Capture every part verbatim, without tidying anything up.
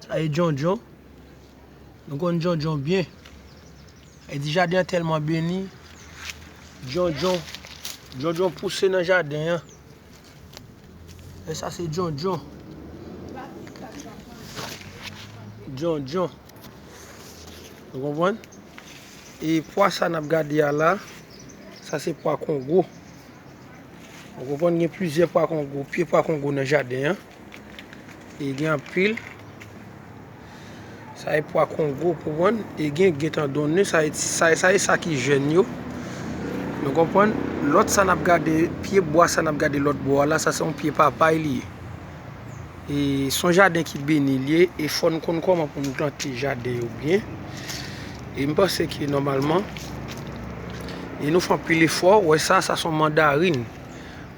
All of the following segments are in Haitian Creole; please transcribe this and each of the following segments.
Sa e djondjon. Nou konn djondjon byen. E di jaden an tèlman beni. Djondjon. Djondjon pouse nan jaden an. E sa se djondjon. Djondjon. Ou konprann? E pwa sa n ap gade a la, sa se pwa kongo. Ou konprann, gen plizyè pwa kongo, pye pwa kongo nan jaden an. E gen anpil. Sa e pwa kongo, ou konprann? E gen gentandone, sa e, sa, sa e sa ki jèn yo. Nou konprann? Lòt sa n ap gade, pye bwa sa n ap gade lòt bò a la, sa se yon pye papay li ye. E se yon jaden ki beni l ye, e fò n konn kòman pou n plante jaden yo byen. E m panse ke nòmalman, e nou fè anpil efò, wè sa, sa se yon mandarin.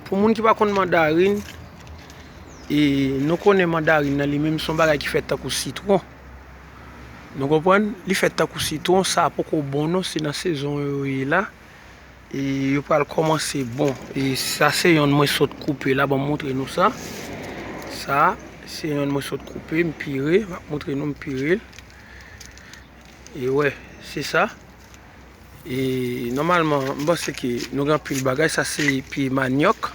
Pou moun ki pa konn mandarin, e nou konnen mandarin nan li menm se yon bagay ki fèt tankou sitwon. Nou konprann? Li fèt tankou sitwon, sa poko bon non, se nan sezon yo ye la. E yo pral kòmanse bon. E sa se yonn mwen sot koupe la, ban m montre nou sa. Sa, se yonn mwen sot koupe, m pire, m ap montre nou m pire l. E wè, se sa. E nòmalman, m panse ke nou gen anpil bagay. Sa se pye manyòk.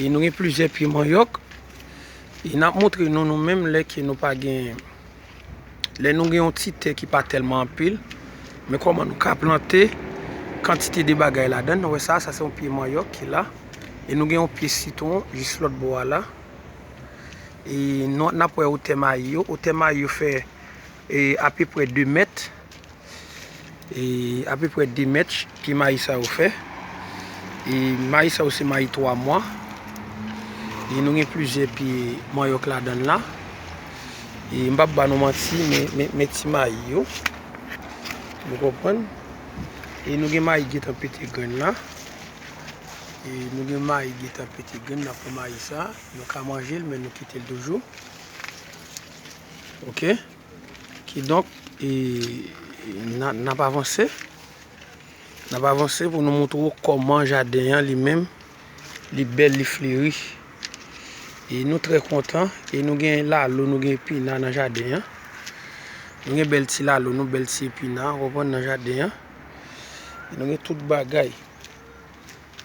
E nou gen plizyè pye manyòk. E n ap montre nou, nou menm, lè ke nou pa gen, lè nou gen yon ti tè ki pa tèlman anpil, men kòman nou ka plante kantite de bagay ladan l. Nou wè sa, sa se yon pye manyòk ki la. E nou gen yon pye sitwon jis lòt bò a la. E nou, n ap wè otè mayi yo. Otè mayi yo fè, e, apeprè de mèt. E apeprè de mèt pye mayi sa yo fè. E mayi sa yo se mayi twa mwa. E nou gen plizyè pye manyòk ladan l la. E m p ap ba nou manti, men, men, men ti mayi yo. Nou konprann? E nou gen mayi gentan pete grenn la. E nou gen mayi gentan pete grenn, n ap pran mayi sa. Nou ka manje l, men nou kite l toujou. Oke? Kidonk, e, n a, n ap avanse. N ap avanse pou nou montre w kòman jaden an li menm, li bèl, li fleri. E nou trè kontan. E nou gen lalo, nou gen epina nan jaden an. Nou gen bèl ti lalo, nou bèl ti epina, ou konprann, nan jaden an. E nou gen tout bagay.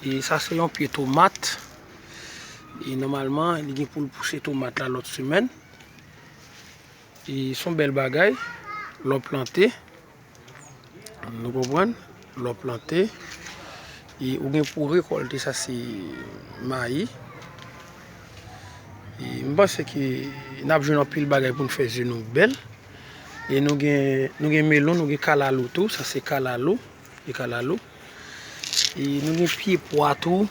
E sa se yon pye tomat. E nòmalman, li gen pou l pouse tomat la lòt semèn. E se yon bèl bagay, lè w plante, nou konprann, lè w plante, e ou gen pou w rekòlte, sa se mayi. E m panse ke n ap jwenn anpil bagay pou n fè zye nou bèl. E nou gen, nou gen melon, nou gen kalalou tou, sa se kalalou. E kalalou. E nou gen pye pwa tou.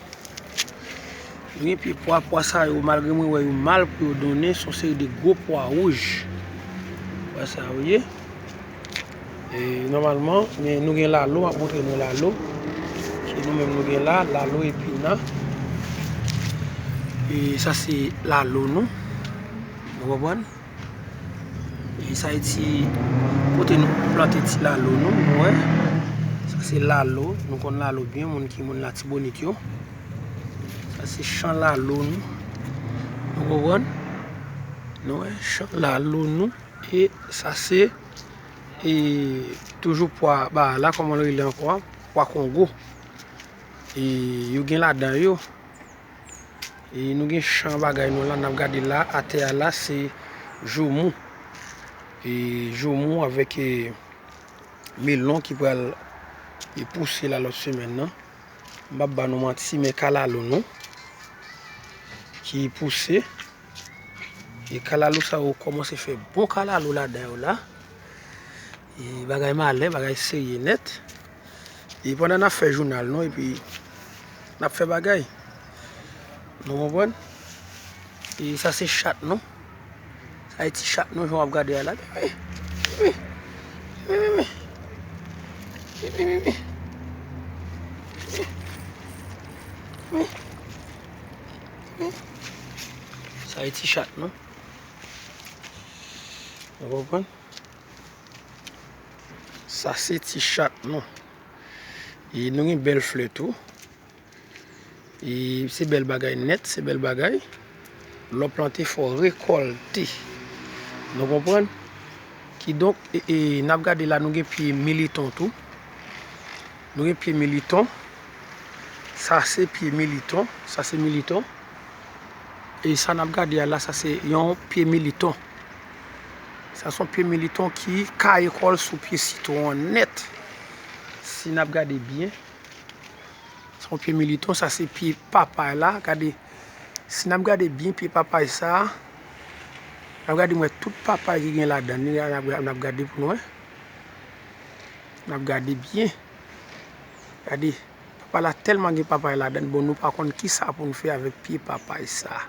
Nou gen pye pwa, pwa sa yo, malgre mwen wè yo mal pou yo donnen, se yon seri de gwo pwa wouj. Pwa sa yo ye. E nòmalman, men nou gen lalo, m ap montre nou lalo. Ke nou menm nou gen la, lalo epina. E sa se lalo nou. Nou konprann? E sa e ti kote nou plante ti lalo nou, nou wè. Sa se lalo, nou konn lalo byen, moun ki moun Latibonit yo. Sa se chan lalo nou. Nou konprann? Nou wè, chan lalo nou. E sa se, e toujou pwa ba la, kòman nou rele ankò a? Pwa kongo. E yo gen ladan yo. E nou gen chan bagay nou la, n ap gade la, atè a la, se joumou. E joumou avèk, e, melon ki pral, e, pouse la lòt semèn nan. M p ap ba nou manti, men kalalou nou ki pouse. E kalalou sa yo kòmanse fè bon kalalou ladan yo la. E bagay malè, bagay serye nèt. E pandan n ap fè jounal nou, epi n ap fè bagay. Nou konprann? E sa se chat nou. Sa e ti chat nou, jan w ap gade a la. Wi. Wi, wi, wi. Wi, wi, wi. Wi. Wi. Sa e ti chat nou. Ou konprann? Sa se ti chat nou. E nou gen bèl flè tou. E se bèl bagay nèt, se bèl bagay. Lè w plante, fò w rekòlte. Nou konprann? Kidonk, e, e, n ap gade la, nou gen pye militon tou. Nou gen pye militon. Sa se pye militon. Sa se militon. E sa n ap gade a la, sa se yon pye militon. Sa se yon pye militon ki kaye kò l sou pye sitwon an nèt. Si n ap gade byen, se yon pye militon, sa se pye papay la. Gade, si n ap gade byen pye papay sa a, n ap gade, m wè tout papay ki gen ladan li, n ap, n ap gade pou n wè. N ap gade byen. Gade, papay la tèlman gen papay ladan, bon, nou pa konn kisa pou n fè avèk pye papay sa a.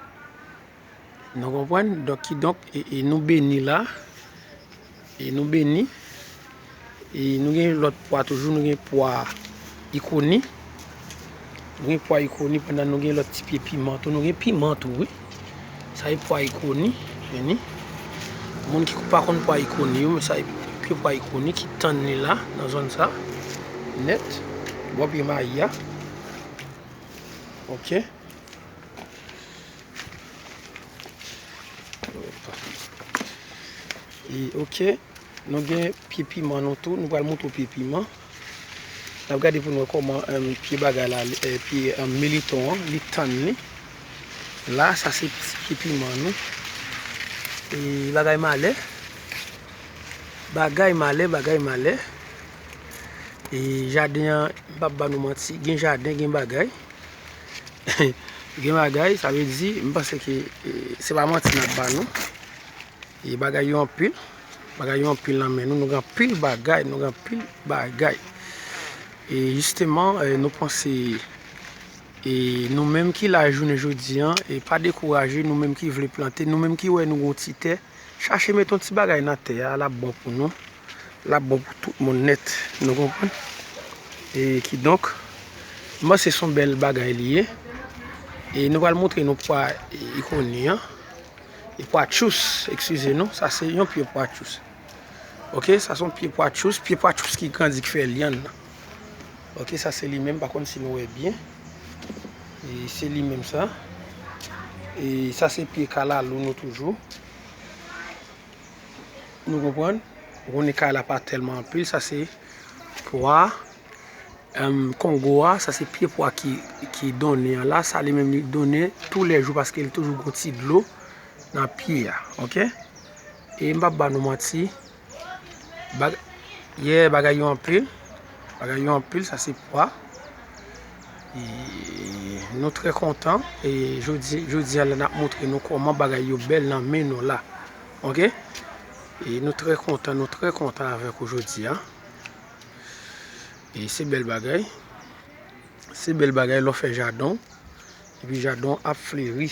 Nou konprann? Donk, kidonk, e, e nou beni la. E nou beni. E nou gen lòt pwa toujou, nou gen pwa ikoni. Nou gen pwa ikoni, pandan nou gen lòt ti pye piman tou. Nou gen piman tou, wi. Sa e pwa ikoni, vini. Moun ki pa konn pwa ikoni yo, men sa e pye pwa ikoni ki tann li la, nan zòn sa. Nèt. Bò pye mayi a. Ok. E, ok. Nou gen pye piman nou tou. Nou pral montre w pye piman. N ap gade pou n wè kòman, em, pye bagay la, eh, pye, em, militon an, li tann li. La, sa se pye piman nou. E bagay malè. Bagay malè, bagay malè. E jaden an, m p ap ba nou manti, gen jaden, gen bagay. Gen bagay, sa vle di, m panse ke, e, se pa manti n ap ba nou. E bagay yo anpil. Bagay yo anpil nan men nou. Nou gen anpil bagay, nou gen anpil bagay. E jisteman, e, nou panse, e, nou menm ki la jounen jodi an, e pa dekouraje, nou menm ki vle plante, nou menm ki wè nou gon ti tè, chache mete yon ti bagay nan tè a, l ap bon pou nou. L ap bon pou tout moun nèt. Nou konprann? E kidonk, m panse se yon bèl bagay li ye. E nou pral montre nou pwa, e, ikoni an. E pwa tchous, eskize nou, sa se yon pye pwa tchous. Ok, sa se yon pye pwa tchous, pye pwa tchous ki grandi, ki fè lyann nan. Ok, sa se li menm, pa konn si nou wè byen. E se li menm sa. E sa se pye kalalou nou toujou. Nou konprann? Ou konnen kay la pa tèlman anpil, sa se pwa, em, Kongo a, sa se pye pwa ki, ki donnen an la, sa li menm li donnen toulèjou paske li toujou gon ti dlo nan pye a, ok? E m p ap ba nou manti, bag-, yeah, bagay yo anpil, bagay yo anpil, sa se pwa. E nou trè kontan, e jodi, jodi a la n ap montre nou kòman bagay yo bèl nan men nou la. Ok? E nou trè kontan, nou trè kontan avèk ou jodi a. E se bèl bagay. Se bèl bagay lè w fè jaden w. Epi jaden w ap fleri.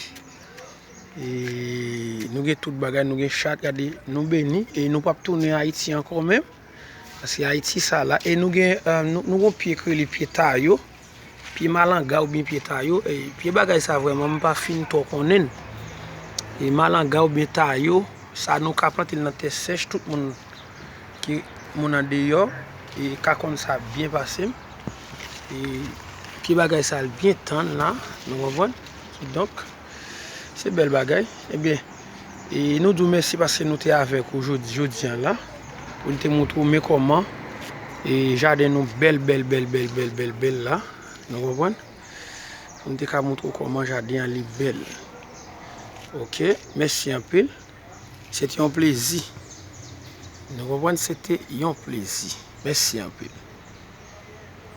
E nou gen tout bagay, nou gen chat, gade, nou beni. E nou p ap tounen Ayiti ankò menm. Paske Ayiti sa la. E nou gen, eh, nou, nou gon pye k rele pye tayo. Pye malanga oubyen pye tayo, e pye bagay sa vrèman m pa fin twò konnen l. E malanga oubyen tayo, sa nou ka plante l nan tè sèch, tout moun ki moun andeyò, e ka konn sa byen pase m. E pye bagay sa l byen tann la, nou konprann? Kidonk, se bèl bagay. Ebyen, e nou di w mèsi paske nou te avèk ou jodi, jodi a la, pou n te montre w men kòman, e jaden nou bèl, bèl, bèl, bèl, bèl, bèl, bèl la. Nou konprann? Pou n te ka montre w kòman jaden an li bèl. Ok, mèsi anpil. Se te yon plezi. Nou konprann? Se te yon plezi. Mèsi anpil.